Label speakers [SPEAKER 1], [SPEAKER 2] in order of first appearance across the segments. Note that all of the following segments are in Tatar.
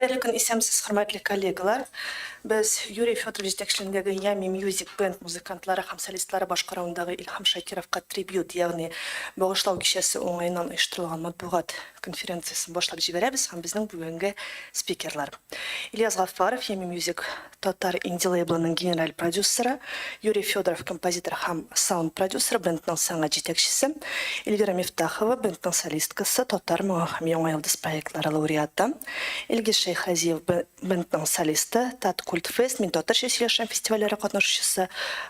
[SPEAKER 1] Хәерле көн, исәнмесез, хөрмәтле коллегалар. Без Юрий Федоров җитәкчелегендәге Yummy Music Band музыкантлары һәм солистлары башкаруындагы Илһам Шакировка трибьют, ягъни багышлау кичәсе уңаеннан оештырылган матбугат конференциясен башлап җибәрәбез һәм безнең бүгенге спикерлар. Ильяс Гаффаров, Yummy Music Татар инди-лейблының генераль продюсеры, Юрий Федоров, композитор һәм саунд-продюсер, бендның сәнгать җитәкчесе, Эльвира Мифтахова, бендның солисткасы, Татар моңы һәм Яңа йолдыз проектлары лауреаты, Илгиз Шәйхразиев, бендның солисты, Таткультфест, Мин татарча сөйләшәм фестивальләре катнашучысы,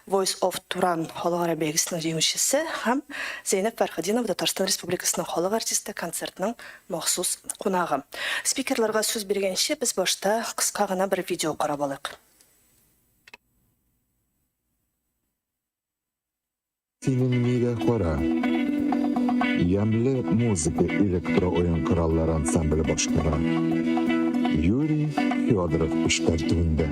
[SPEAKER 1] Voice of Turan халыкара бәйгесенең җиңүчесе һәм Зәйнәб Фәрхетдинова, Татарстан Республикасының халык артисты, концертның Махсус кунагы. Спикерларга сүз биргәнче, без башта кыска гына бер видео карап алыйк.
[SPEAKER 2] Синең нигә кара? Ямьле музыка электро-уен кораллары ансамбле башкара. Юрий Федоров эш тәртибендә.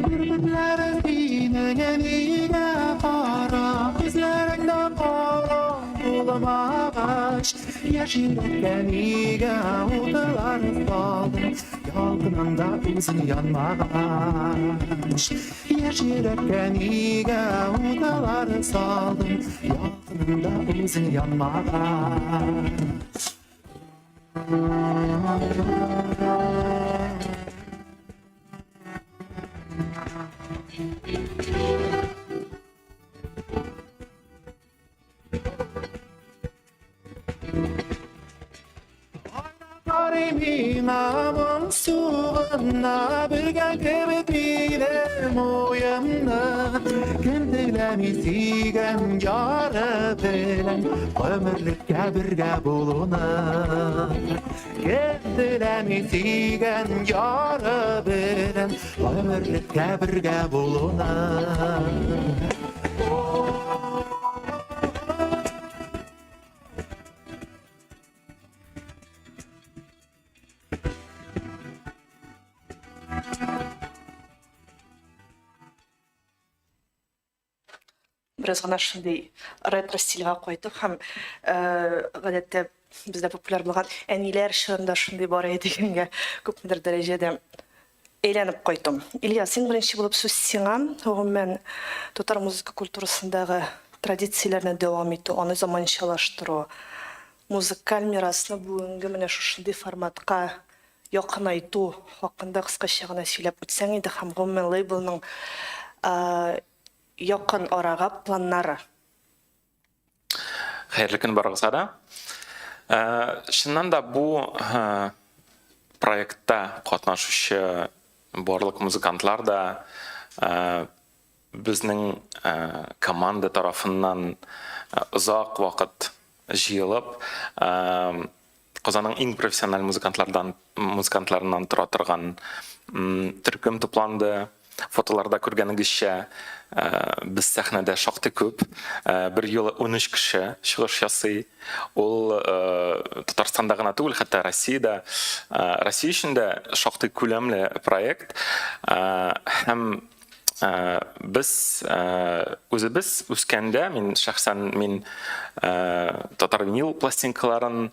[SPEAKER 3] Керфекләре синең әнигә кара, Күзләреңдә кара булмагач, Яшь йөрәккә нигә утлар салдың, Ялкыныңда үзең янмагач. Яшь йөрәккә нигә утлар салдың, Ялкыныңда үзең янмагач. Карыйм моңсу гына, Белгән кебек минем уемны. Кем теләми сөйгән яры белән Гомерлеккә бергә булуны? Кем теләми сөйгән яры белән Гомерлеккә бергә булуны?
[SPEAKER 1] Бераз гына шундый ретро стильгә кайтып һәм гадәттә бездә популяр булган әниләр чорында шундый бар иде дигәнгә күпмедер дәрәҗәдә әйләнеп кайту. Ильяс, иң беренче булып сүз сиңа. Гомумән, татар музыка культурасындагы традицияләрне дәвам итү, аны заманчалаштыру, музыкаль мирасны бүгенге менә шушындый форматка якынайту хакында кыскача гына сөйләп үтсәң иде һәм гомумән лейблның якын арага планнары.
[SPEAKER 4] Хәерле көн барыгызга да. Чыннан да бу проектта катнашучы барлык музыкантлар да безнең команда тарафыннан озак вакыт җыелып, Казанның иң профессиональ музыкантлардан музыкантларыннан тора торган төркем тупланды. Фотоларда күргәнегезчә, без сәхнәдә шактый күп. Бер юлы 13 кеше чыгыш ясый. Ул Татарстанда гына түгел, хәтта Россиядә, Россия өчен дә шактый күләмле проект. Һәм без үзебез үскәндә, мин шәхсән мин татар винил пластинкаларын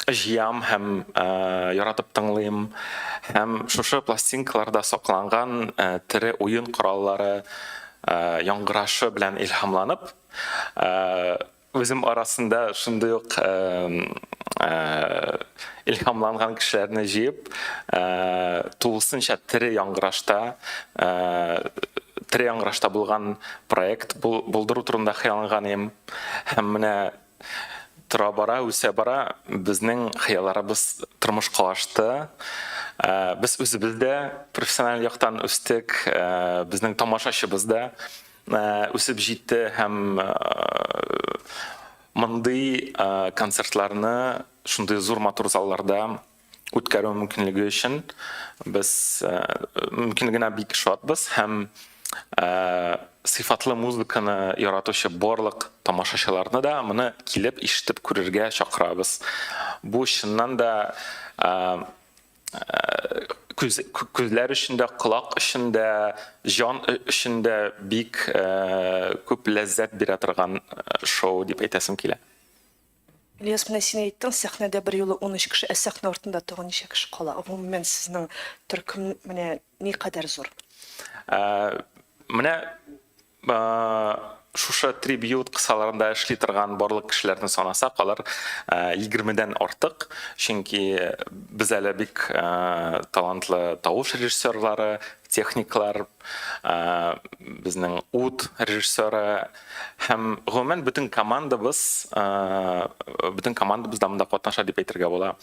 [SPEAKER 4] җыям һәм яратып тыңлыйм. Һәм шушы пластинкаларда сакланган тере уен кораллары яңгырашы белән илһамланып, Үзем арасында шундый ук илһамланган кешеләрне җыеп, тулысынча тере яңгырашта, тере яңгырашта булган проект булдыру турында хыялланган идем. Һәм менә тора-бара, үсә бара, безнең хыялларыбыз тормышка ашты. Без үзебез дә профессиональ яктан үстек, безнең тамашачыбыз да үсеп җитте һәм мондый концертларны шундый зур матур залларда үткәрү мөмкинлеге өчен без мөмкинлегенә бик шатбыз һәм сыйфатлы музыканы яратучы барлык тамашачыларны да моны килеп ишетеп күрергә чакырабыз. Бу чыннан да күз, күзләр өчен дә, колак өчен дә, җан өчен дә бик күп ләззәт бирә торган шоу дип әйтәсем килә.
[SPEAKER 1] Ильяс, менә син әйттең, сәхнәдә берьюлы 13 кеше, ә сәхнә артында тагын ничә кеше кала? Гомумән, сезнең төркем менә никадәр зур?
[SPEAKER 4] Менә шушы трибьют кысаларында эшли торган барлык кешеләрне санасак, алар 20-дән артык, чөнки без әле бик талантлы тавыш режиссерлары, техниклар, безнең ут режиссеры һәм гомумән бөтен командабыз, бөтен командабыз да монда катнаша дип әйтергә була.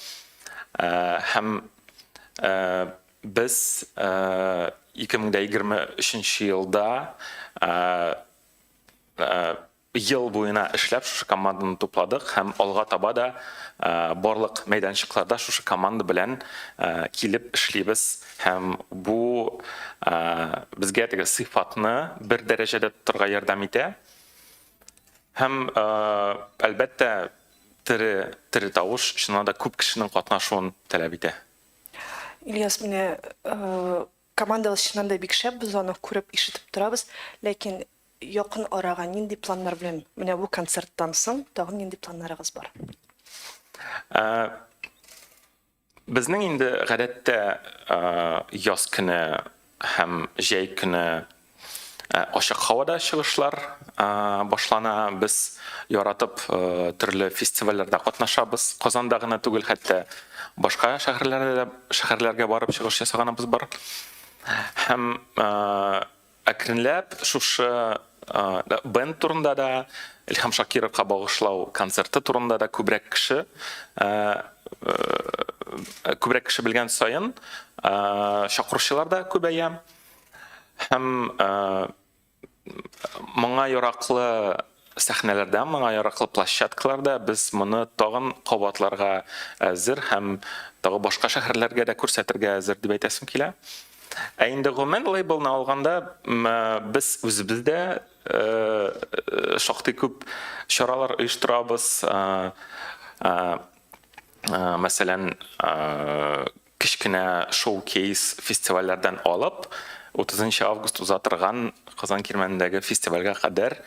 [SPEAKER 4] Һәм без 2023 елда ел буена эшләп шушы команданы тупладык һәм алга таба да барлык мәйданчыкларда шушы команда белән килеп эшлибез һәм бу безгә теге сыйфатны бер дәрәҗәдә тотарга ярдәм итә. Һәм, әлбәттә, тере тере тавыш чыннан да күп кешенең катнашуын таләп итә.
[SPEAKER 1] Ильяс, менә командабыз чыннан да бик шәп, без аны күреп, ишетеп торабыз. Ләкин якын арага нинди планнар белән, менә бу концерттан соң тагын нинди планнарыгыз бар?
[SPEAKER 4] Безнең инде гадәттә яз көне һәм җәй көне ачык һавада чыгышлар башлана. Без яратып төрле фестивальләрдә катнашабыз. Казанда гына түгел, хәтта башка шәһәрләрдә дә шәһәрләргә барып чыгыш ясаганыбыз бар. Һәм әкренләп шушы бенд турында да, Илһам Шакировка багышлау концерты турында да күбрәк кеше күбрәк кеше белгән саен чакыручылар да күбәя. Һәм моңа яраклы сәхнәләрдә, моңа яраклы площадкаларда без моны тагын кабатларга әзер һәм тагы башка шәһәрләргә дә күрсәтергә әзер дип әйтәсем килә. Ә инде гомумән лейблны алганда, без үзебез дә шактый күп чаралар оештырабыз. Мәсәлән, кечкенә шоу-кейс фестивальләрдән алып, 30 август уза торган Казан Кирмәнендәге фестивальгә кадәр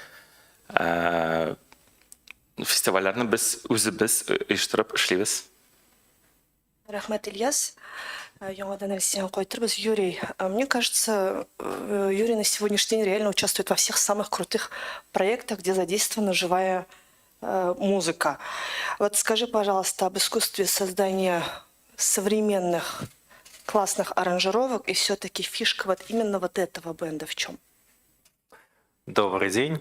[SPEAKER 4] фестивальләрне без үзебез оештырып эшлибез.
[SPEAKER 1] Рәхмәт, Ильяс. Яңадан әле сиңа кайтырбыз. Юрий, мне кажется, Юрий на сегодняшний день реально участвует во всех самых крутых проектах, где задействована живая музыка. Вот скажи, пожалуйста, об искусстве создания современных классных аранжировок и все-таки фишка вот именно вот этого бенда в чем?
[SPEAKER 5] Добрый день.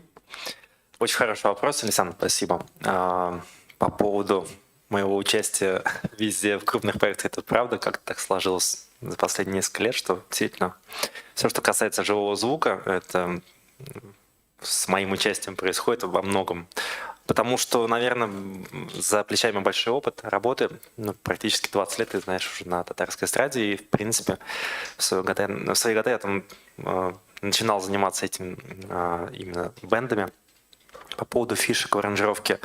[SPEAKER 5] Очень хороший вопрос, Александр, спасибо. По поводу моего участия везде в крупных проектах, это правда, как-то так сложилось за последние несколько лет, что действительно все, что касается живого звука, это с моим участием происходит во многом. Потому что, наверное, за плечами большой опыт работы, ну, практически 20 лет, ты знаешь, уже на татарской эстраде, и, в принципе, в свои годы я там начинал заниматься этим именно бендами. По поводу фишек в аранжировке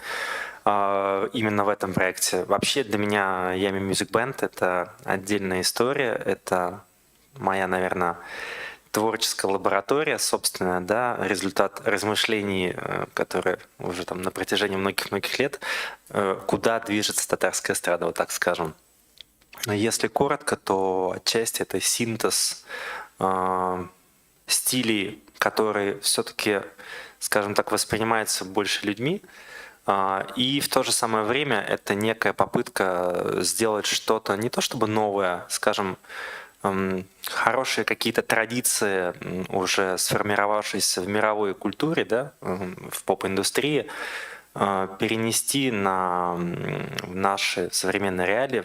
[SPEAKER 5] именно в этом проекте. Вообще для меня Yummy Music Band — это отдельная история, это моя, наверное, творческая лаборатория собственная, да, результат размышлений, которые уже там на протяжении многих-многих лет, куда движется татарская эстрада, вот так скажем. Если коротко, то отчасти это синтез стилей, которые все-таки, скажем так, воспринимаются больше людьми, и в то же самое время это некая попытка сделать что-то не то чтобы новое, скажем, хорошие какие-то традиции, уже сформировавшиеся в мировой культуре, да, в поп-индустрии, перенести на наши современные реалии,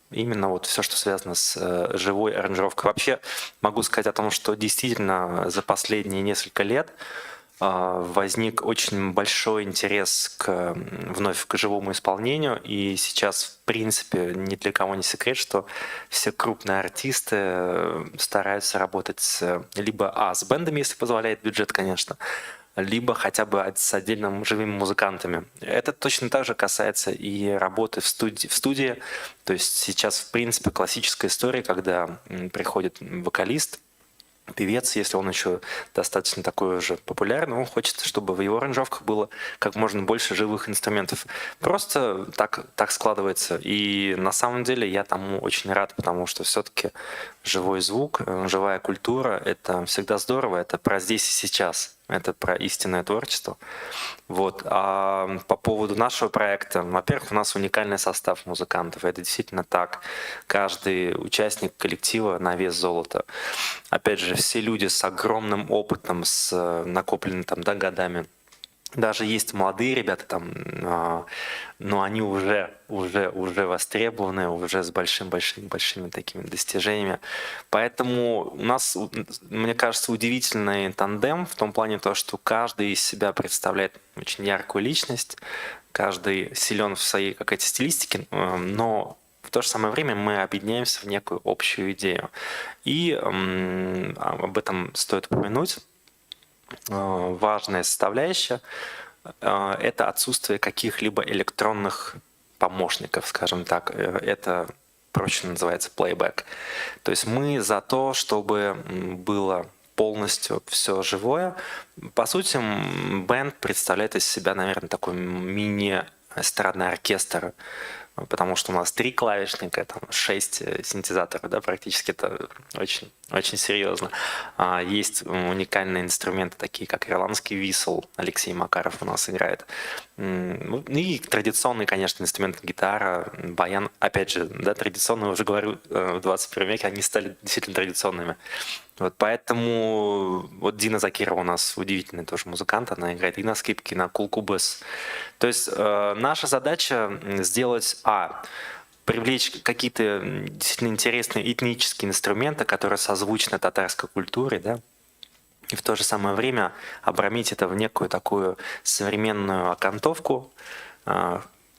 [SPEAKER 5] именно вот все, что связано с живой аранжировкой. Вообще могу сказать о том, что действительно за последние несколько лет возник очень большой интерес вновь к живому исполнению, и сейчас, в принципе, ни для кого не секрет, что все крупные артисты стараются работать либо с бендами, если позволяет бюджет, конечно, либо хотя бы с отдельно живыми музыкантами. Это точно так же касается и работы в студии. То есть сейчас, в принципе, классическая история, когда приходит вокалист, Певец, если он еще достаточно такой уже популярный, он хочет, чтобы в его аранжировках было как можно больше живых инструментов. Просто так складывается. И на самом деле я тому очень рад, потому что все-таки живой звук, живая культура — это всегда здорово, это про здесь и сейчас, это про истинное творчество. Вот. А по поводу нашего проекта, во-первых, у нас уникальный состав музыкантов, это действительно так. Каждый участник коллектива на вес золота. Опять же, все люди с огромным опытом, с накопленным там, да, годами. Даже есть молодые ребята там, но они уже востребованы, уже с большими-большими-большими такими достижениями. Поэтому у нас, мне кажется, удивительный тандем в том плане то, что каждый из себя представляет очень яркую личность, каждый силен в своей какой-то стилистике, но в то же самое время мы объединяемся в некую общую идею. И об этом стоит упомянуть. Важная составляющая это отсутствие каких-либо электронных помощников, скажем так. Это проще называется playback. То есть мы за то, чтобы было полностью все живое. По сути, бэнд представляет из себя, наверное, такой мини-эстрадный оркестр, потому что у нас 3 клавишника, там 6 синтезаторов, да, практически это очень, очень серьезно. Есть уникальные инструменты, такие как ирландский висл, Алексей Макаров у нас играет. Ну, и традиционный, конечно, инструмент гитара, баян, опять же, да, традиционные, уже говорю, в 21 веке они стали действительно традиционными. Вот поэтому вот Дина Закирова у нас удивительный тоже музыкант, она играет и на скрипке, и на кулкубас. То есть наша задача сделать, привлечь какие-то действительно интересные этнические инструменты, которые созвучны татарской культуре, да, и в то же самое время обрамить это в некую такую современную окантовку,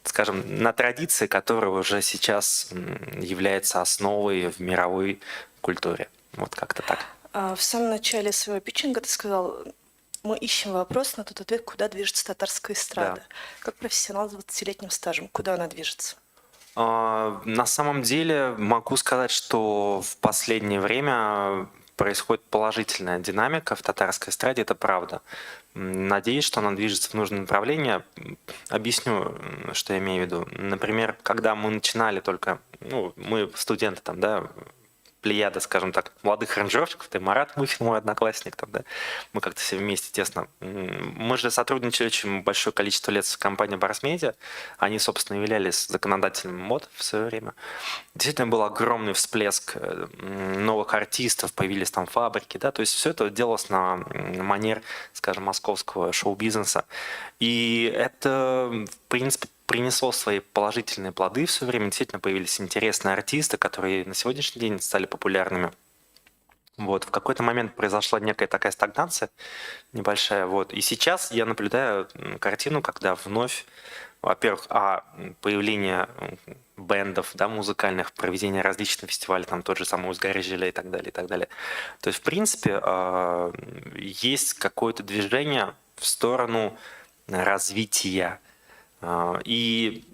[SPEAKER 5] скажем, на традиции, которая уже сейчас является основой в мировой культуре. Вот как-то так.
[SPEAKER 1] В самом начале своего питчинга ты сказал, мы ищем вопрос на тот ответ, куда движется татарская эстрада. Да. Как профессионал с 20-летним стажем, куда она движется?
[SPEAKER 5] На самом деле могу сказать, что в последнее время происходит положительная динамика в татарской эстраде, это правда. Надеюсь, что она движется в нужном направлении. Объясню, что я имею в виду. Например, когда мы начинали только, ну, мы студенты там, да, плеяда, скажем так, молодых аранжировщиков, это Марат Мухин, мой одноклассник, там, да, мы как-то все вместе тесно. Мы же сотрудничали очень большое количество лет с компанией Барс Медиа, они, собственно, являлись законодателем мод в свое время. Действительно был огромный всплеск новых артистов, появились там фабрики, да, то есть все это делалось на манер, скажем, московского шоу-бизнеса. И это, в принципе, принесло свои положительные плоды в свое время. Действительно появились интересные артисты, которые на сегодняшний день стали популярными. Вот. В какой-то момент произошла некая такая стагнация небольшая. Вот. И сейчас я наблюдаю картину, когда вновь, во-первых, появление бендов, да, музыкальных, проведение различных фестивалей, там тот же самый Узгари Желе и так далее, и так далее. То есть, в принципе, есть какое-то движение в сторону развития. И,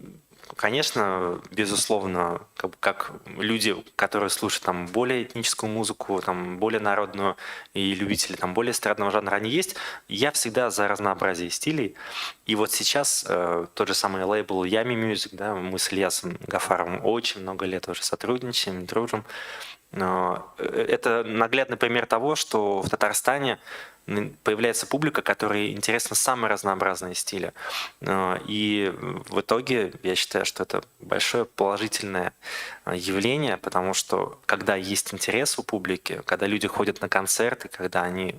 [SPEAKER 5] конечно, безусловно, как люди, которые слушают там более этническую музыку, там более народную, и любители там более эстрадного жанра, они есть. Я всегда за разнообразие стилей. И вот сейчас тот же самый лейбл Yummy Music, да, мы с Ильясом Гафаровым очень много лет уже сотрудничаем, дружим. Это наглядный пример того, что в Татарстане появляется публика, которой интересны самые разнообразные стили. И в итоге я считаю, что это большое положительное явление, потому что когда есть интерес у публики, когда люди ходят на концерты, когда они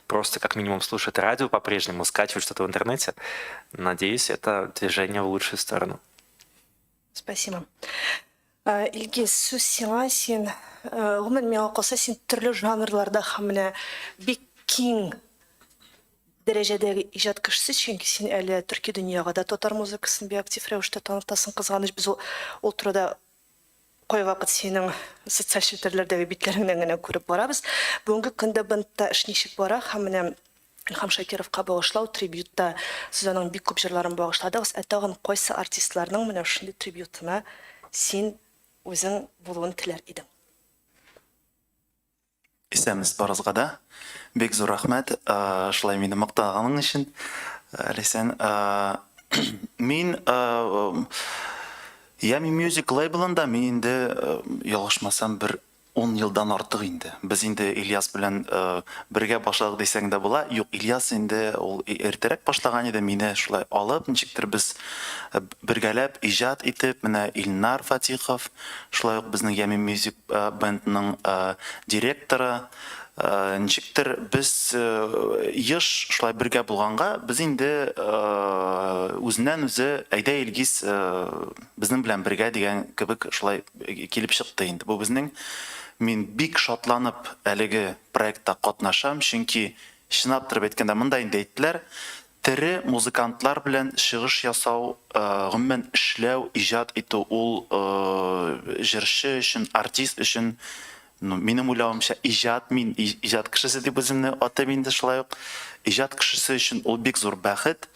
[SPEAKER 5] просто как минимум слушают радио по-прежнему, скачивают что-то в интернете, надеюсь, это движение в лучшую сторону.
[SPEAKER 1] Спасибо. Илгиз, сүз сиңа, син, гомумән, миңа калса, син төрле жанрларда һәм менә бик киң дәрәҗәдәге иҗат кешесе, чөнки син әле төрки дөньяга да татар музыкасын бик актив рәвештә танытасың. Кызганыч, без ул турыда кайвакыт синең социаль челтәрләрдәге битләреңнән генә күреп барабыз. Бүгенге көндә бендта эш ничек бара һәм менә Илһам Шакировка багышлау трибютта сез аның бик күп җырларын багышладыгыз. Ә тагын кайсы артистларның менә шундый трибютына син үзең булуын теләр идең?
[SPEAKER 6] Исәнмесез барыгызга да. Бик зур рәхмәт, шулай мине мактаганың өчен, Ләйсән. Мин Yummy Music лейблында мин инде, ялгышмасам, бер ун елдан артык инде. Без инде Ильяс белән бергә башладык дисәң дә була. Юк, Ильяс инде ул иртәрәк башлаган иде, мине шулай алып, ничектер без бергәләп иҗат итеп, менә Илнар Фатихов, шулай ук безнең Yummy Music бендның директоры, ничектер без еш шулай бергә булганга, без инде үзеннән-үзе әйдә, Илгиз, безнең белән бергә дигән кебек шулай килеп чыкты инде. Бу безнең, мин бик шатланып әлеге проектта катнашам, чөнки чынлап торып әйткәндә, монда инде әйттеләр, тере музыкантлар белән чыгыш ясау, гомумән эшләү, иҗат итү ул җырчы өчен, артист өчен, ну, минем уйлавымча, иҗат, мин иҗат кешесе дип үземне атыйм инде шулай ук. Иҗат кешесе өчен ул бик зур бәхет.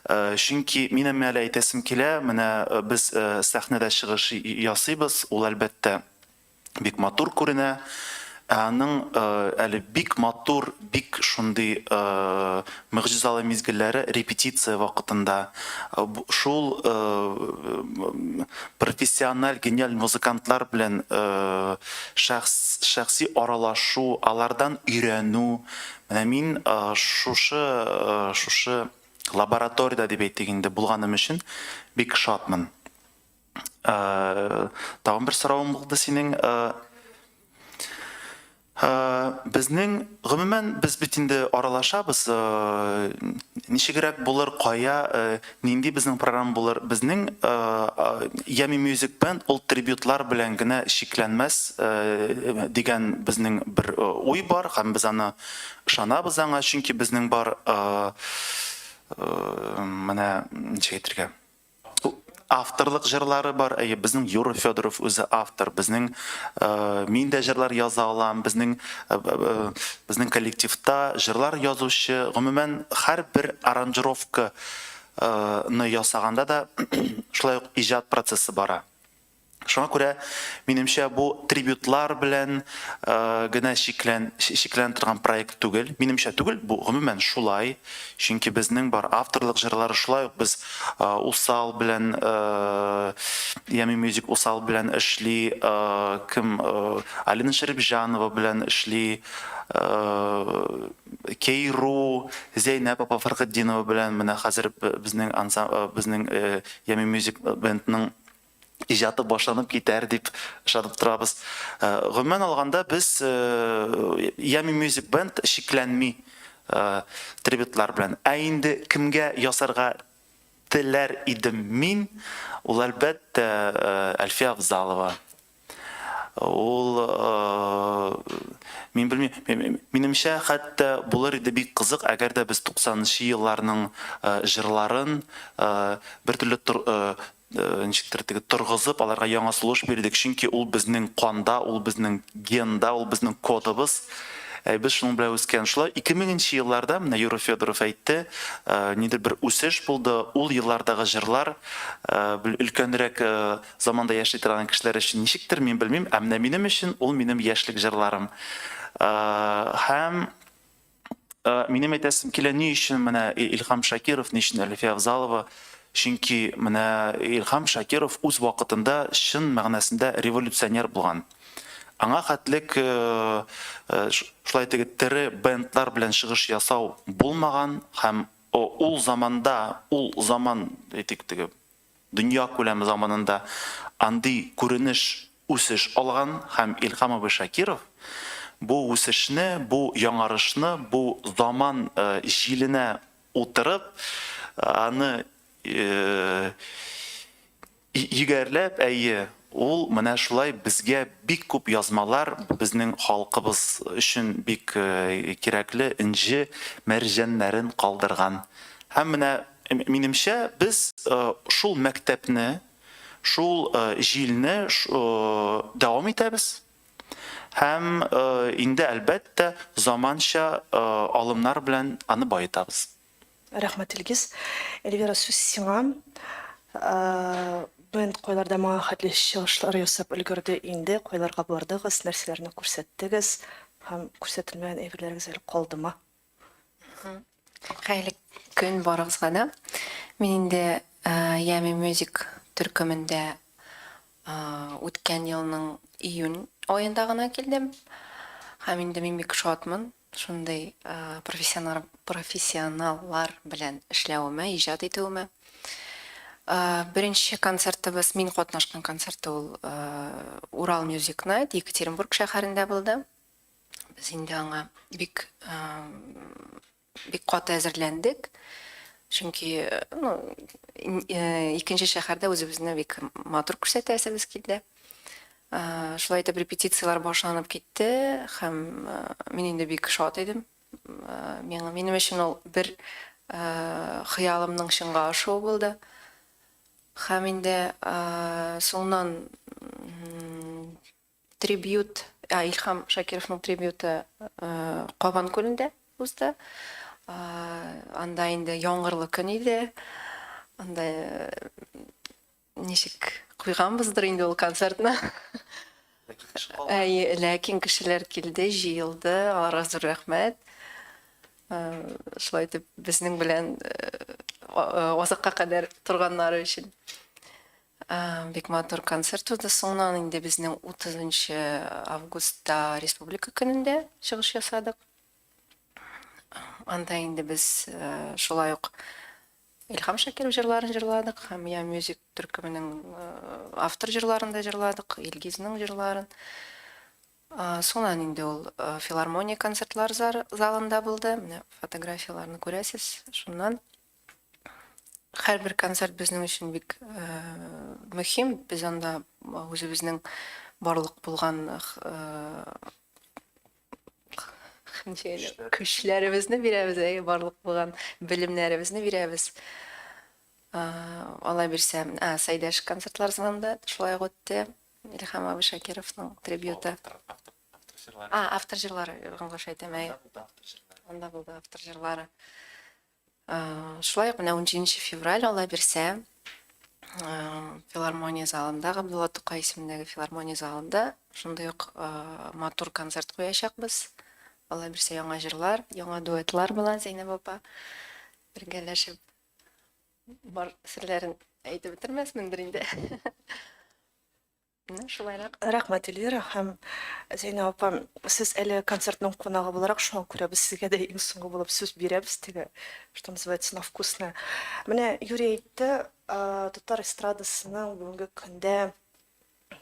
[SPEAKER 6] Чөнки минем әле әйтәсем килә, менә без сәхнәдә чыгыш ясыйбыз, ул әлбәттә бик матур күренә. Ә аның әле бик матур, бик шундый могҗизалы мизгелләре репетиция вакытында. Шул профессиональ, гениаль музыкантлар белән шәхс, шәхси аралашу, алардан өйрәнү. Менә мин шушы, шушы лабораториядә дип әйтик инде булганым өчен бик шатмын. Тагын бер соравың булды синең. Безнең, гомумән, без бит инде аралашабыз. Ничегрәк булыр, кая, нинди безнең программа булыр. Безнең Yummy Music Band ул трибютлар белән генә чикләнмәс дигән безнең бер уй бар һәм без аны ышанабыз аңа, чөнки безнең бар менә ничек әйтергә. Авторлык җырлары бар. Әйе, безнең Юра Федоров үзе автор. Безнең мин дә җырлар яза алам. Безнең безнең коллективта җырлар язучы, гомумән, һәрбер аранжировка ны ясаганда да шулай ук иҗат процессы бара. Шуңа күрә, минемчә, бу трибютлар белән генә чиклән, чикләнә торган проект түгел. Минемчә түгел, бу гомумән шулай. Чөнки безнең бар авторлык җырлары шулай ук без Усал белән Yummy Music Усал белән эшли, кем Алина Шәрипҗанова белән эшли, Кейру, Зәйнәп апа Фәрхетдинова белән менә хәзер безнең безнең Yummy Music бендның иҗаты башланып китәр дип ышанып торабыз. Э, гомумән алганда без э, Yummy Music Band чикләнми э, трибютлар белән. Ә инде кемгә ясарга теләр идем мин, ул әлбәттә Әлфия Авзалова. Ул мин белмим, минемчә, хәтта булыр иде бик кызык, әгәр дә без 90 нчы елларның җырларын бер төрле ничектер теге торгызып, аларга яңа сулыш бирдек, чөнки ул безнең канда, ул безнең генда, ул безнең кодыбыз. Без шуның белән үскән. Шулай 2000 нче елларда, менә Юра Федоров әйтте, нидер бер үсеш булды. Ул еллардагы җырлар өлкәнрәк заманда яши торган кешеләр өчен ничектер, мин белмим, ә менә минем өчен ул минем яшьлек җырларым. Һәм минем әйтәсем килә, ни өчен менә Илһам Шакиров, ни өчен Әлфия Авзалова? Чөнки менә Илһам Шакиров үз вакытында чын мәгънәсендә революционер булган. Аңа хәтлек шулай теге тере бендлар белән чыгыш ясау булмаган һәм ул заманда, ул заман, әйтик, теге Дөнья күләме заманында андый күренеш үсеш алган һәм Илһам абый Шакиров бу үсешне, бу яңарышны, бу заман җиленә утырып, аны йөгәрләп, әйе, ул менә шулай безгә бик күп язмалар, безнең халкыбыз өчен бик кирәкле энҗе мәрҗәннәрен калдырган. Һәм менә Минемчә, без шул мәктәпне, шул җилне дәвам итәбез һәм инде, әлбәттә, заманча алымнар белән аны баетабыз.
[SPEAKER 1] Рәхмәт, Илгиз. Эльвира, сүз сиңа. Бенд кайларда моңа хәтле чыгышлар ясап өлгерде инде, кайларга бардыгыз, нәрсәләрне күрсәттегез? Һәм күрсәтелмәгән әйберләрегез әле калдымы?
[SPEAKER 7] Хәерле көн барыгызга да. Мин инде Yummy Music төркемендә үткән елның июнь аенда гына килдем. Һәм инде мин бик шатмын шундый профессионал профессионаллар белән эшләвемә, иҗат итүемә. Беренче концертыбыз, мин катнашкан концерт ул Урал Music Night Екатеринбург шәһәрендә булды. Без инде аңа бик бик каты әзерләндек. Чөнки, ну, икенче шәһәрдә үзебезне бик матур күрсәтәсебез килде. Шулай итеп репетицияләр башланып китте һәм мин инде бик шат идем. Миңа, минем өчен ул бер хыялымның чынга ашуы булды. Һәм инде соңыннан трибьют, ә, Илһам Шакировның трибьюты Кабан күлендә узды. Анда инде яңгырлы көн иде. Анда ничек куйганбыздыр инде ул концертны. Әйе, ләкин кешеләр килде, җыелды, аларга зур рәхмәт. Шулай итеп безнең белән азакка кадәр торганнары өчен. Бик матур концерт узды. Соңыннан инде безнең 30 августта Республика көнендә чыгыш ясадык. Анда инде без шулай ук Илһам Шакиров җырларын җырладык һәм Я Music төркеменең автор җырларын да җырладык, Илгизнең җырларын. Соңыннан инде ул филармония концертлар залында булды. Менә фотографияләрне күрәсез. Шуннан һәрбер концерт безнең өчен бик мөһим. Без анда үзебезнең барлык булган көчләребезне бирәбез, әйе, барлык булган белемнәребезне бирәбез. Алла бирсә, Сәйдәш концертлар залында шулай ук үтте. Илһам абый Шакировның трибьюты. А, автор җырлары, ялгыш әйтәм, әйе. Анда булды автор җырлары. Шулай ук менә 17 февраль, Алла бирсә, филармония залында, Габдулла Тукай исемендәге филармония залында шундый ук матур концерт куячакбыз. Алла бирсә, яңа җырлар, яңа дуэтлар була, Зәйнәб апа бергәләшеп бар серләрен әйтеп бетермәсмендер инде. Менә шулайрак.
[SPEAKER 1] Рәхмәт, Эльвира һәм Зәйнәб апа. Сез әле концертның кунагы буларак, шуңа күрә без сезгә дә иң соңгы булып сүз бирәбез, теге, что называется, на вкусное. Менә Юрий әйтте, татар эстрадасының бүгенге көндә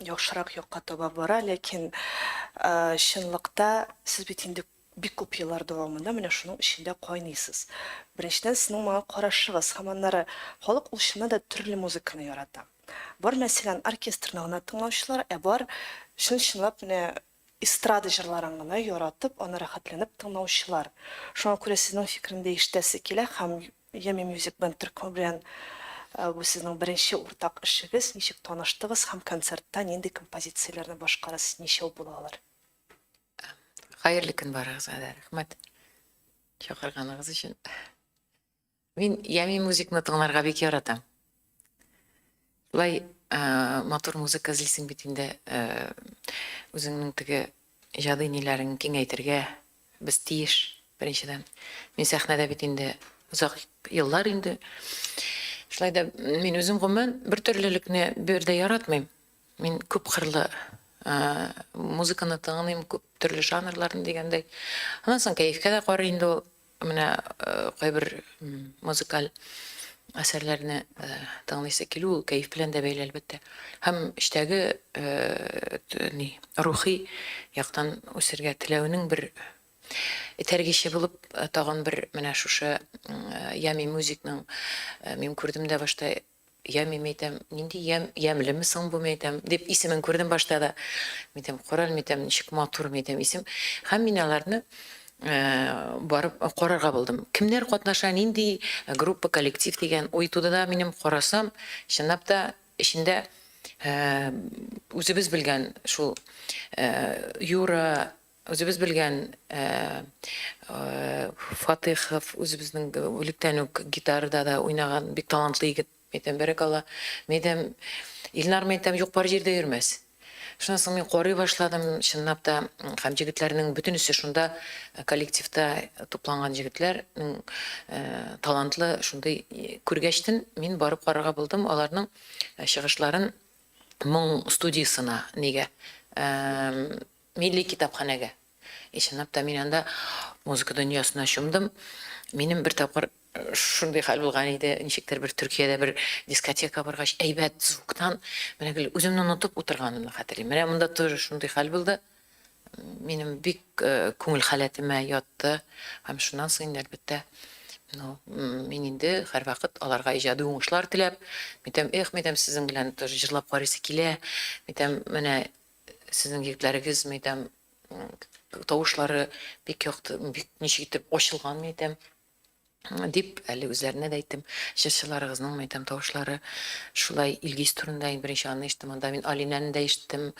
[SPEAKER 1] яхшырак якка таба бара, ләкин чынлыкта сез бит инде бик күп еллар дәвамында менә шуның эчендә кайныйсыз. Беренчедән, сезнең моңа карашыгыз һәм аннары халык ул чыннан да төрле музыканы ярата. Бар, мәсәлән, оркестрны гына тыңлаучылар, ә бар чын-чынлап менә эстрада җырларын гына яратып, аны рәхәтләнеп тыңлаучылар. Шуңа күрә сезнең фикерне дә ишетәсе килә һәм Yummy Music Band төркеме белән бу сезнең беренче уртак эшегез, ничек таныштыгыз һәм концертта нинди композицияләрне башкарасыз, ничәү була алар?
[SPEAKER 8] Хәерле көн барыгызга да, рәхмәт чакырганыгыз өчен. Мин ями музыкны тыңларга бик яратам. Шулай матур музыка эзлисең бит инде, үзеңнең теге иҗади ниләреңне киңәйтергә без тиеш, беренчедән. Мин сәхнәдә бит инде озак еллар инде. Шулай да мин үзем гомумән бер төрлелекне бер дә яратмыйм. Мин күп кырлы музыканы тыңлыйм, күп төрле жанрларны дигәндәй. Аннан соң кәефкә дә карый инде ул. Менә кайбер музыкаль әсәрләрне тыңлыйсы килү, ул кәеф белән дә бәйле, әлбәттә. Һәм эчтәге ни, рухи яктан үсергә теләүнең бер этәргече булып, тагын бер менә шушы Ями Мюзикның мин күрдем дә башта. Ями, мәйтәм, нинди ям, ямьлеме соң бу, мәйтәм, дип исемен күрдем башта да. Мәйтәм, карале, мәйтәм, ничек матур, мәйтәм, исем. Һәм мин аларны барып карарга булдым. Кемнәр катнаша, нинди группа, коллектив дигән уй туды да минем, карасам, чынлап та эчендә үзебез белгән шул Юра, Үзебез белгән Фатыйхов, үзебезнең электән үк гитарада да уйнаган бик талантлы егет. Мәйтәм, бәрәкалла. Мәйтәм, Илнар, мәйтәм, юк бар җирдә йөрмәс. Шуннан соң мин карый башладым, чынлап та, һәм җегетләрнең бөтенесе шунда коллективта тупланган җегетләрнең талантлы шундый күргәчтен мин барып карарга булдым аларның чыгышларын моң студиясенә, нигә, милли китапханәгә. И чынлап та мин анда музыка дөньясына чумдым. Минем бер тапкыр шундый хәл булган иде, ничектер бер Төркиядә бер дискотека баргач, әйбәт звуктан менә гел үземне онытып утырганымны хәтерлим. Менә монда тоже шундый хәл булды. Минем бик күңел халәтемә ятты. Һәм шуннан соң инде, әлбәттә, ну, мин инде һәрвакыт аларга иҗади уңышлар теләп, мин эх, мин сезнең белән тоже җырлап карыйсы килә. Мин менә сезнең егетләрегез, мин әйтәм, тавышлары бик якты, бик ничек итеп ачылган, мин әйтәм, дип, әле үзләренә дә әйттем. Җырчыларыгызның, мин әйтәм, тавышлары шулай. Илгиз турында инде беренче аны ишеттем, анда мин Алинәне дә ишеттем.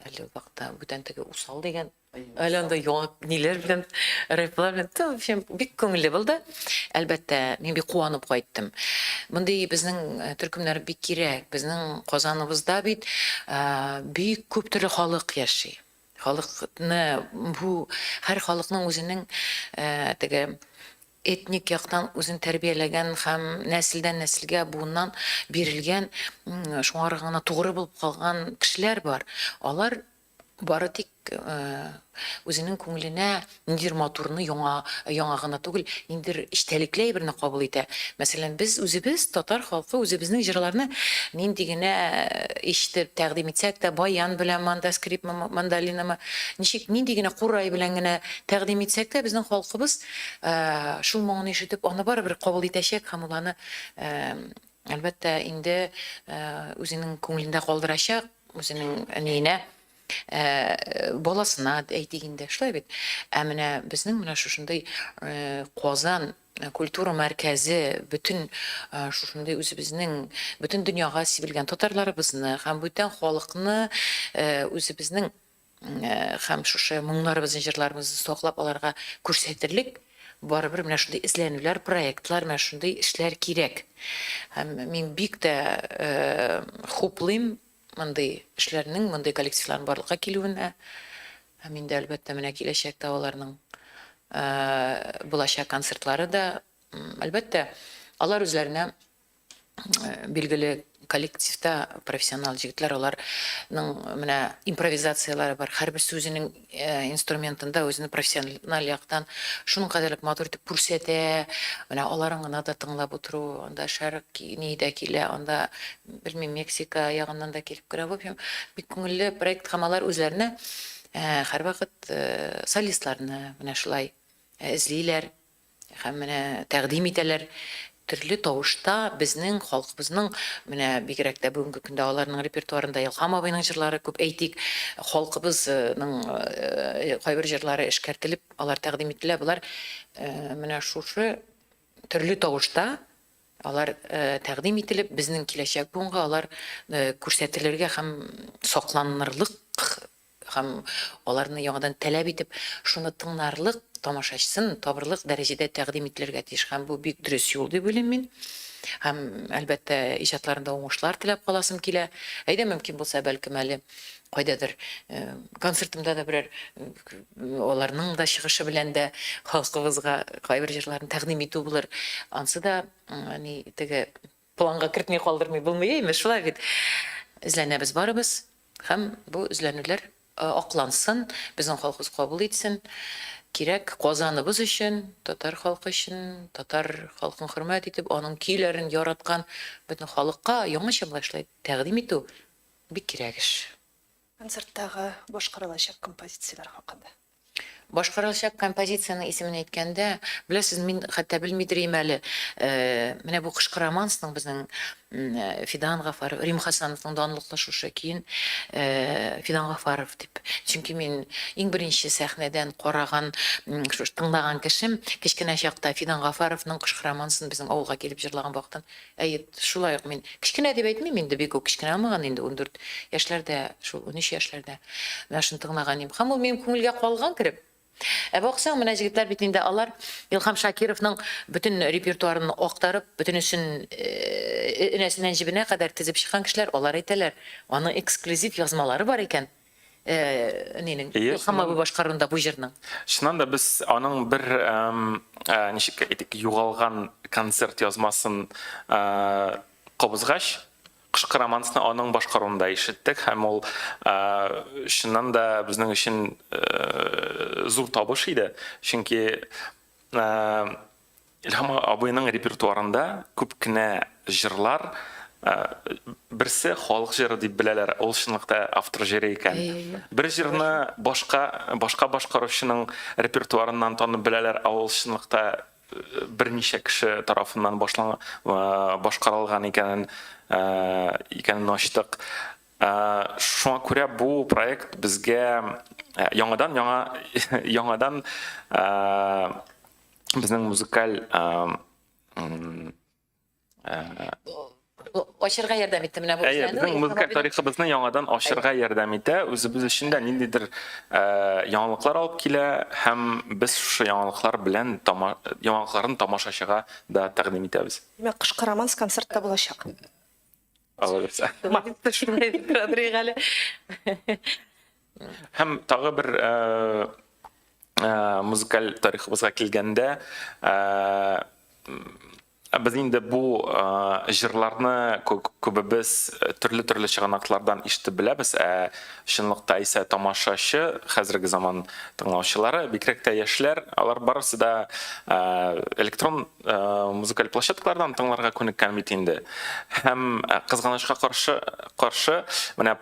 [SPEAKER 8] Әле ул вакытта бүтән теге Усал дигән. Әле анда яңа ниләр белән, рэплар белән, в общем, бик күңелле булды. Әлбәттә, мин бик куанып кайттым. Мондый безнең төркемнәр бик кирәк. Безнең Казаныбызда бит бик күп төрле халык яши. Халыкны бу һәр халыкның үзенең теге этник яктан үзен тәрбияләгән һәм нәселдән нәселгә, буыннан бирелгән, шуңар гына тугры булып калган кешеләр бар. Алар Бары тик үзенең күңеленә ниндидер матурны, яңа, яңа гына түгел, ниндидер эчтәлекле әйберне кабул итә. Мәсәлән, без үзебез, татар халкы, үзебезнең җырларны нинди генә ишетеп тәкъдим итсәк тә, баян беләнме анда, скрипмы, мандолинамы, ничек, нинди генә курай белән генә тәкъдим итсәк тә, безнең халкыбыз шул моңны ишетеп, аны барыбер кабул итәчәк һәм ул аны, әлбәттә, инде үзенең күңелендә калдырачак. Үзенең әниенә, баласына әйтик инде, шулай бит. Ә менә безнең менә шушындый Казан культура мәркәзе бөтен шушындый үзебезнең бөтен дөньяга сибелгән татарларыбызны һәм бүтән халыкны үзебезнең һәм шушы моңнарыбызны, җырларыбызны саклап аларга күрсәтерлек барыбер менә шундый эзләнүләр, проектлар, менә шундый эшләр кирәк. Һәм мин бик тә хуплыйм мондый эшләрнең, мондый коллективларның барлыкка килүенә. Һәм инде, әлбәттә, менә киләчәктә аларның булачак концертлары да, әлбәттә, алар үзләренә билгеле коллективта профессионал җегетләр, аларның менә импровизацияләре бар. Һәрберсе үзенең инструментында үзен профессиональ яктан шуның кадәрлек матур итеп күрсәтә. Менә аларын гына да тыңлап утыру, анда шәрык ни дә килә, анда, белмим, Мексика ягыннан да килеп керә. В общем, бик күңелле проект һәм алар үзләренә һәрвакыт солистларны менә шулай эзлиләр. Һәм менә тәкъдим итәләр төрле тавышта безнең халкыбызның, менә бигрәк тә бүгенге көндә аларның репертуарында Илһам абыйның җырлары күп, әйтик, халкыбызның кайбер җырлары эшкәртелеп, алар тәкъдим ителә. Болар менә шушы төрле тавышта алар тәкъдим ителеп, безнең киләчәк буынга алар күрсәтелергә һәм сакланырлык Һәм аларны яңадан таләп итеп, шуны тыңларлык тамашачысын табырлык дәрәҗәдә тәкъдим ителергә тиеш. Һәм бу бик дөрес юл дип уйлыйм мин. Һәм, әлбәттә, иҗатларында уңышлар теләп каласым килә. Әйдә, мөмкин булса, бәлкем әле кайдадыр концертымда да берәр аларның да чыгышы белән дә халкыбызга кайбер җырларын тәкъдим итү булыр. Ансы да, ни, теге Планга кертми калдырмый булмый, әйме, шулай бит. Эзләнәбез барыбыз һәм бу эзләнүләр аклансын, безнең халкыбыз кабул итсен. Кирәк Казаныбыз өчен, татар халкы өчен, татар халкын хөрмәт итеп, аның көйләрен яраткан бөтен халыкка яңача болай шулай тәкъдим итү бик кирәк эш.
[SPEAKER 1] Концерттагы башкарылачак композицияләр хакында.
[SPEAKER 8] Башкарылачак композициянең исемен әйткәндә, беләсез, мин хәтта белмидер идем әле, менә бу Кышкы романсның безнең Фидан Гафаров, Рим Хасановның данлыклы шушы көен Фидан Гафаров дип. Чөнки мин иң беренче сәхнәдән караган, шушы тыңлаган кешем, кечкенә чакта Фидан Гафаровның Кышкы романсын безнең авылга килеп җырлаган вакытын. Әйе, шулай ук мин кечкенә дип әйтмим инде, бик үк кечкенә булмаган инде, 14 яшьләрдә, шул 13 яшьләрдә менә шуны тыңлаган идем. Һәм ул минем күңелгә калган кереп. Ә баксаң, менә җегетләр бит инде алар Илһам Шакировның бөтен репертуарын актарып, бөтенесен энәсеннән җебенә кадәр тезеп чыккан кешеләр, алар әйтәләр, аның эксклюзив язмалары бар икән, нинең, Илһам абый башкаруында бу җырның.
[SPEAKER 4] Чыннан да без аның бер, ничек әйтик, югалган концерт язмасын кабызгач, Кышкы романсны аның башкаруында ишеттек һәм ул чыннан да безнең өчен зур табыш иде. Чөнки Илһам абыйның репертуарында күп кенә җырлар берсе халык җыры дип беләләр, ул чынлыкта автор җыры икән. Бер җырны башка башка башкаручының репертуарыннан танып беләләр, ә ул чынлыкта берничә кеше тарафыннан башлан башкарылган икәнен икәнен ачтык. Шуңа күрә бу проект безгә яңадан яңа яңадан безнең музыкаль
[SPEAKER 8] Ачырга ярдәм итте менә бу
[SPEAKER 4] Әйе, безнең музыкаль тарихыбызны яңадан ачырга ярдәм итә. Үзебез өчен дә ниндидер яңалыклар алып килә һәм без шушы яңалыклар белән яңалыкларын тамашачыга да тәкъдим итәбез.
[SPEAKER 1] Димәк, кышкы романс концертта булачак.
[SPEAKER 4] Алла бирсә.
[SPEAKER 8] Шулай дип тора әле.
[SPEAKER 4] Һәм тагы бер музыкаль тарихыбызга килгәндә, Без инде бу җырларны күбебез төрле-төрле чыганаклардан ишетеп беләбез, ә чынлыкта исә тамашачы, хәзерге заман тыңлаучылары, бигрәк тә яшьләр, алар барысы да электрон музыкаль площадкалардан тыңларга күнеккән бит инде. Һәм кызганычка каршы, каршы менә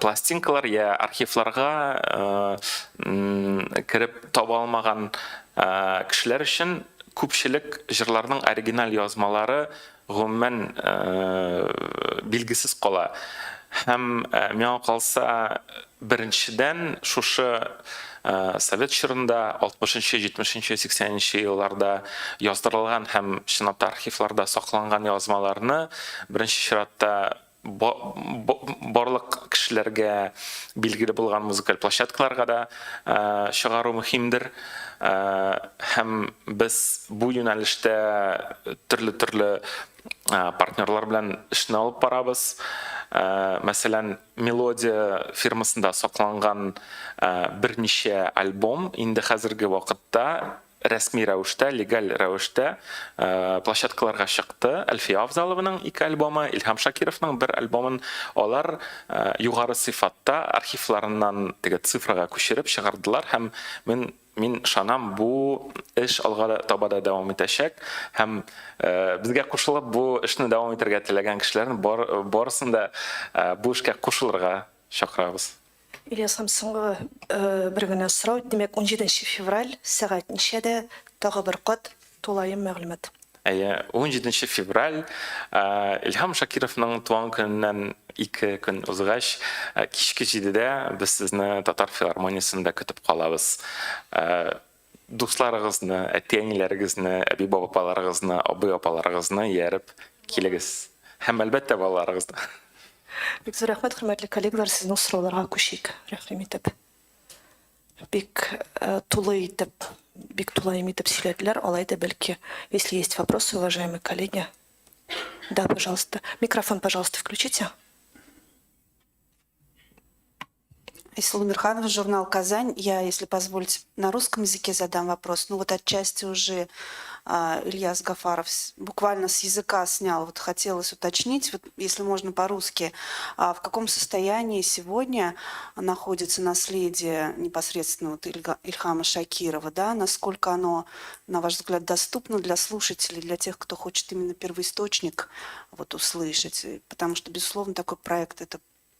[SPEAKER 4] пластинкалар я архивларга кереп таба алмаган кешеләр өчен күпчелек җырларның оригиналь язмалары гомумән билгесез кала. Һәм миңа калса, беренчедән, шушы совет чорында 60-нчы, 70-нче, 80-нче елларда яздырылган һәм чынлап та архивларда сакланган язмаларны беренче чиратта барлык кешеләргә билгеле булган музыкаль площадкаларга да чыгару мөһимдер. Һәм без бу юнәлештә төрле-төрле партнерлар белән эшне алып барабыз. Мәсәлән, Мелодия фирмасында сакланган берничә альбом инде хәзерге вакытта рәсми рәвештә, легаль рәвештә площадкаларга чыкты. Әлфия Авзалованың ике альбомы, Илһам Шакировның бер альбомын алар югары сыйфатта архивларыннан теге цифрага күчереп чыгардылар һәм мин мин ышанам, бу эш алга таба да дәвам итәчәк һәм безгә кушылып бу эшне дәвам итәргә теләгән кешеләрне барысын да бу эшкә кушылырга чакырабыз.
[SPEAKER 1] Ильяс, һәм соңгы бер генә сорау. Димәк, 17 февраль сәгать ничәдә? Тагы бер кат тулаем мәгълүмат.
[SPEAKER 4] Әйе, 17 февраль, Илһам Шакировның туган көненнән ике көн узгач, кичке җидедә без сезне Татар филармониясендә көтеп калабыз. Дусларыгызны, әти-әниләрегезне, әби-бабаларыгызны, абый-апаларыгызны ияреп килегез. Һәм, әлбәттә, балаларыгызны.
[SPEAKER 1] Бик зур рәхмәт, хөрмәтле коллегалар, сезнең сорауларга күчик, рәхим итеп. Бик тулы итеп, бик тулаем итеп сөйләделәр, алай да бәлки, если есть вопросы, уважаемые коллеги. Да, пожалуйста. Микрофон, пожалуйста, включите.
[SPEAKER 9] Айсылу Мирханова, журнал «Казань». Я, если позволите, на русском языке задам вопрос. Ну вот отчасти уже Ильяс Гафаров буквально с языка снял. Вот хотелось уточнить, вот, если можно по-русски, в каком состоянии сегодня находится наследие непосредственно вот Ильхама Шакирова, да? Насколько оно, на ваш взгляд, доступно для слушателей, для тех, кто хочет именно первоисточник вот услышать? Потому что, безусловно, такой проект – это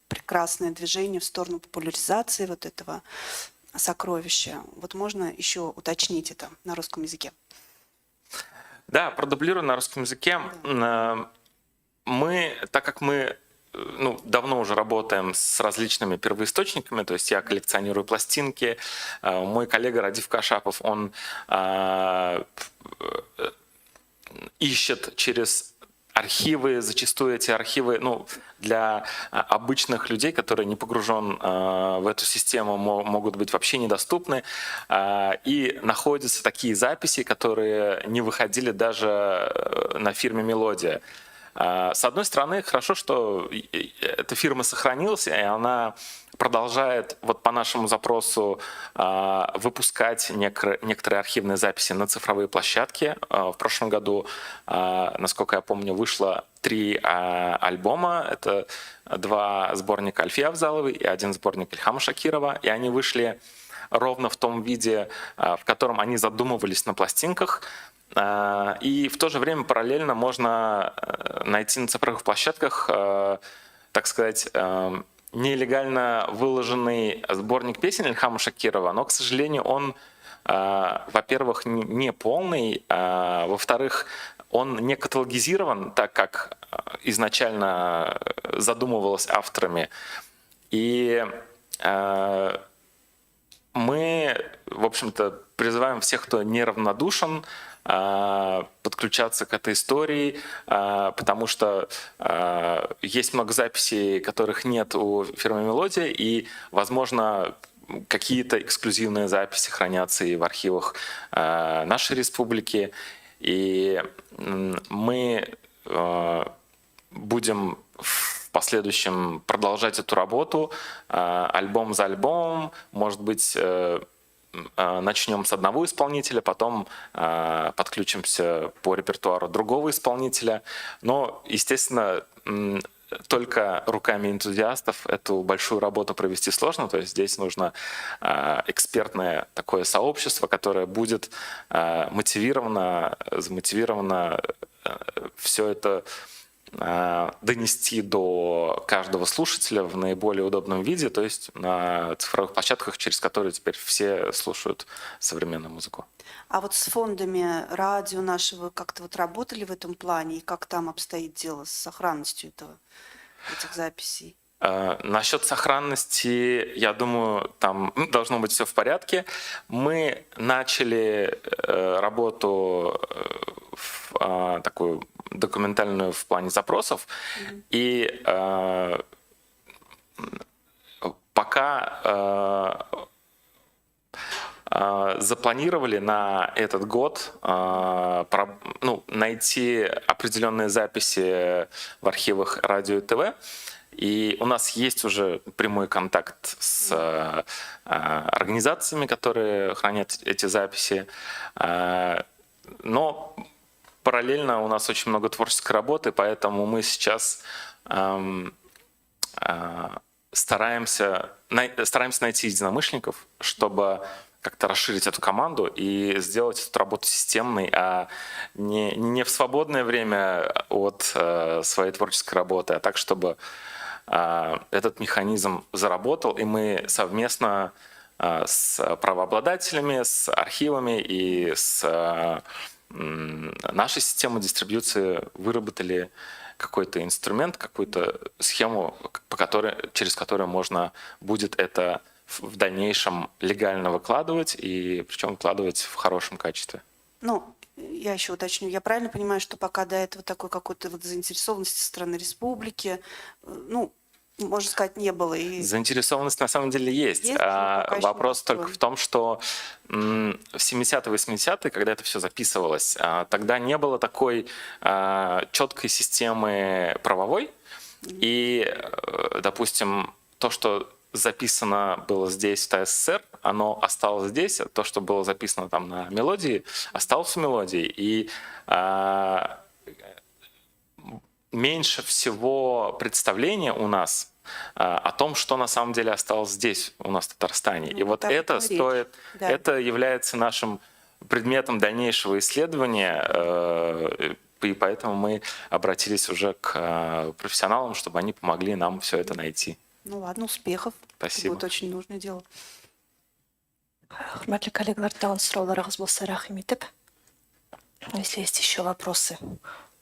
[SPEAKER 9] прекрасное движение в сторону популяризации вот этого сокровища. Вот можно еще уточнить это на русском языке?
[SPEAKER 4] Да, продублирую на русском языке. Да. Мы, так как мы ну, давно уже работаем с различными первоисточниками, то есть я коллекционирую пластинки, мой коллега Радиф Кашапов, он ищет через Архивы, зачастую эти архивы, ну, для обычных людей, которые не погружен в эту систему, могут быть вообще недоступны. И находятся такие записи, которые не выходили даже на фирме «Мелодия». С одной стороны, хорошо, что эта фирма сохранилась, и она продолжает вот по нашему запросу выпускать некоторые архивные записи на цифровые площадки. В прошлом году, насколько я помню, вышло три альбома. Это два сборника Альфии Авзаловой и один сборник Ильхама Шакирова. И они вышли ровно в том виде, в котором они задумывались на пластинках. И в то же время параллельно можно найти на цифровых площадках, так сказать, нелегально выложенный сборник песен Ильхама Шакирова, но, к сожалению, он, во-первых, не полный, во-вторых, он не каталогизирован так, как изначально задумывалось авторами. И мы, в общем-то, призываем всех, кто неравнодушен, подключаться к этой истории, потому что есть много записей, которых нет у фирмы «Мелодия», и, возможно, какие-то эксклюзивные записи хранятся и в архивах нашей республики. И мы будем в последующем продолжать эту работу альбом за альбомом, может быть, начнем с одного исполнителя, потом подключимся по репертуару другого исполнителя. Но, естественно, только руками энтузиастов эту большую работу провести сложно. То есть здесь нужно экспертное такое сообщество, которое будет мотивировано, замотивировано все это донести до каждого слушателя в наиболее удобном виде, то есть на цифровых площадках, через которые теперь все слушают современную музыку.
[SPEAKER 9] А вот с фондами радио нашего как-то вот работали в этом плане? И как там обстоит дело с сохранностью этих записей?
[SPEAKER 4] Насчет сохранности, я думаю, там должно быть все в порядке. Мы начали работу такую документальную в плане запросов, и пока запланировали на этот год найти определенные записи в архивах радио и ТВ. И у нас есть уже прямой контакт с организациями, которые хранят эти записи. Но параллельно у нас очень много творческой работы, поэтому мы сейчас стараемся найти единомышленников, чтобы как-то расширить эту команду и сделать эту работу системной, а не в свободное время от своей творческой работы, а так, чтобы этот механизм заработал, и мы совместно с правообладателями, с архивами и с нашей системой дистрибьюции выработали какой-то инструмент, какую-то схему, через которую можно будет это в дальнейшем легально выкладывать, и причем выкладывать в хорошем качестве.
[SPEAKER 9] Ну, я еще уточню, я правильно понимаю, что пока до этого такой какой-то вот заинтересованности со стороны республики, ну, можно сказать, не было? И...
[SPEAKER 4] Заинтересованность на самом деле есть. Вопрос только в том, что в 70-е, 80-е, когда это все записывалось, тогда не было такой четкой системы правовой. И, допустим, то, что записано было здесь, в ТССР, оно осталось здесь. То, что было записано там на мелодии, осталось в мелодии. И меньше всего представления у нас о том, что на самом деле осталось здесь, у нас в Татарстане. Ну, и вот это стоит, да. Это является нашим предметом дальнейшего исследования, и поэтому мы обратились уже к профессионалам, чтобы они помогли нам все это найти.
[SPEAKER 9] Ну ладно, успехов.
[SPEAKER 4] Спасибо.
[SPEAKER 9] Это будет очень нужное дело.
[SPEAKER 1] Хөрмәтле коллегалар, тагын сорауларыгыз булса, рәхим итеп. Если есть еще вопросы, у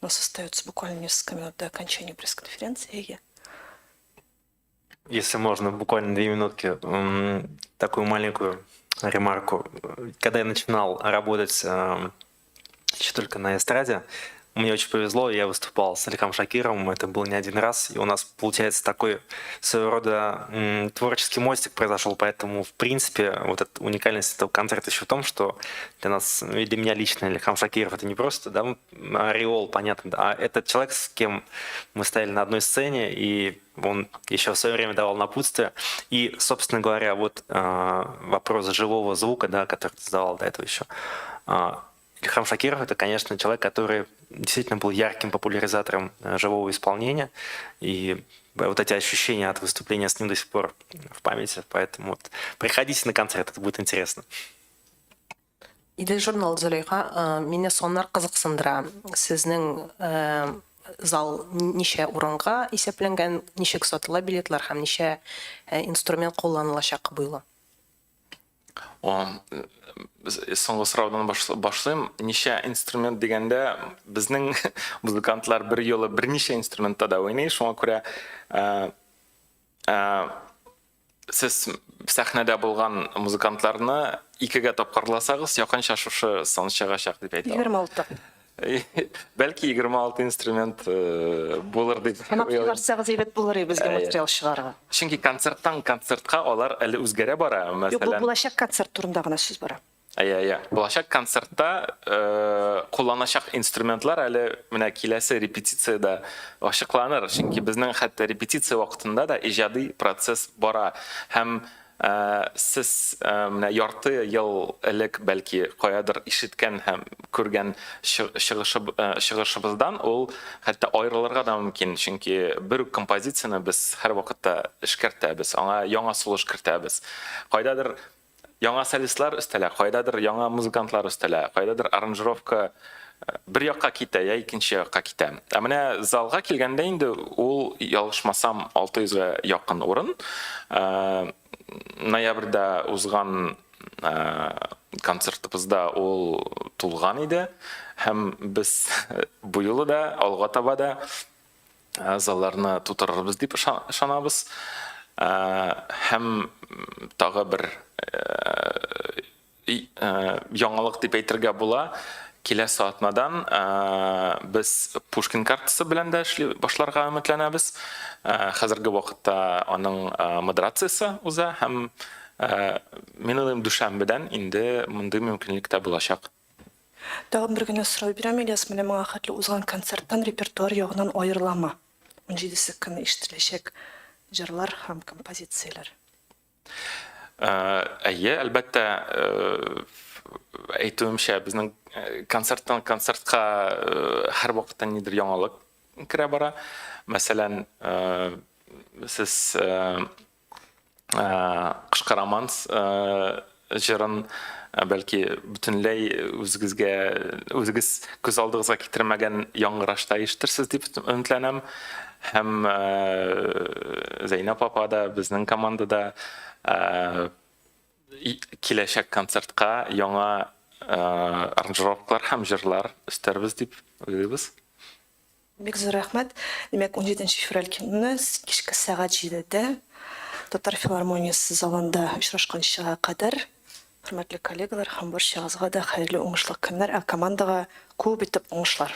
[SPEAKER 1] нас остается буквально несколько минут до окончания пресс-конференции.
[SPEAKER 5] Если можно, буквально 2 минутки, такую маленькую ремарку. Когда я начинал работать еще только на эстраде, Мне очень повезло, я выступал с Ильхам Шакировым, это был не один раз, и у нас, получается, такой своего рода творческий мостик произошел, поэтому, в принципе, вот эта уникальность этого концерта еще в том, что для нас, ну, и для меня лично Ильхам Шакиров это не просто, да, ореол, понятно, да, а это человек, с кем мы стояли на одной сцене, и он еще в свое время давал напутствие. И, собственно говоря, вот вопрос живого звука, да, который ты задавал до этого еще. Ильхам Шакиров — это, конечно, человек, который действительно был ярким популяризатором живого исполнения. И вот эти ощущения от выступления с ним до сих пор в памяти. Поэтому вот приходите на концерт, это будет интересно.
[SPEAKER 1] Идел журнал, Зөләйха, мине саннар кызыксындыра. Сезнең зал ничә урынга исәпләнгән, ничек сатыла билетлар һәм ничә инструмент кулланылачак бу юлы?
[SPEAKER 4] О, соңгы сораудан башлыйм. Ничә инструмент дигәндә, безнең музыкантлар бер юлы берничә инструментта да уйный, шуңа күрә сез сәхнәдә булган музыкантларны икегә тапкырласагыз, якынча шушы сан чыгачак дип әйтә алам.
[SPEAKER 1] 26.
[SPEAKER 4] Бәлки 26 инструмент булыр дип
[SPEAKER 1] Санап чыгарсагыз әйбәт булыр иде безгә материал чыгарырга.
[SPEAKER 4] Чөнки концерттан концертка алар әле үзгәрә бара,
[SPEAKER 1] Юк, бу
[SPEAKER 4] мәсәлән.
[SPEAKER 1] булачак концерт турында гына сүз бара.
[SPEAKER 4] Әйе, әйе. Булачак концертта кулланачак инструментлар әле менә киләсе репетициядә ачыкланыр. Чөнки безнең хәтта репетиция вакытында да иҗади процесс бара. Һәм сез менә ярты ел элек бәлки каядыр ишеткән һәм күргән чыгышыбыздан ул хәтта аерылырга да мөмкин, чөнки бер үк композицияне без һәрвакытта эшкәртәбез, аңа яңа сулыш кертәбез. Кайдадыр яңа солистлар өстәлә, кайдадыр яңа музыкантлар өстәлә, кайдадыр аранжировка бер якка китә, я икенче якка китә. Ә менә залга килгәндә инде ул, ялгышмасам, 600 гә якын урын. Ноябрьдә узган концертыбызда ул тулган иде һәм без бу юлы да, алга таба да залларны тутырырбыз дип ышанабыз. Һәм тагы бер яңалык дип әйтергә була, киләсе атнадан без Пушкин картасы белән дә эшли башларга өметләнәбез. Хәзерге вакытта аның модерациясе уза һәм мин уйлыйм, дүшәмбедән инде мондый мөмкинлек тә булачак.
[SPEAKER 1] Тагын бер генә сорау бирәм, Ильяс, менә моңа хәтле узган концерттан репертуар ягыннан аерыламы унҗидесе көнне ишетеләчәк җырлар һәм композицияләр?
[SPEAKER 4] Әйе, әлбәттә, әйтүемчә, безнең концерттан концертка һәрвакытта нидер яңалык керә бара. Мәсәлән, сез Кышкы романс җырын бәлки бөтенләй үзегезгә үзегез күз алдыгызга китермәгән яңгырашта ишетерсез дип өметләнәм. Һәм Зәйнәп апа да безнең командада киләчәк концертка яңа аранжировкалар һәм җырлар өстәрбез дип уйлыйбыз.
[SPEAKER 1] Бик зур рәхмәт. Димәк, 17 февраль көнне кичке сәгать 7дә Татар филармониясе залында очрашканчыга кадәр, хөрмәтле коллегалар һәм барчагызга да хәерле уңышлы көннәр, ә командага күп итеп уңышлар.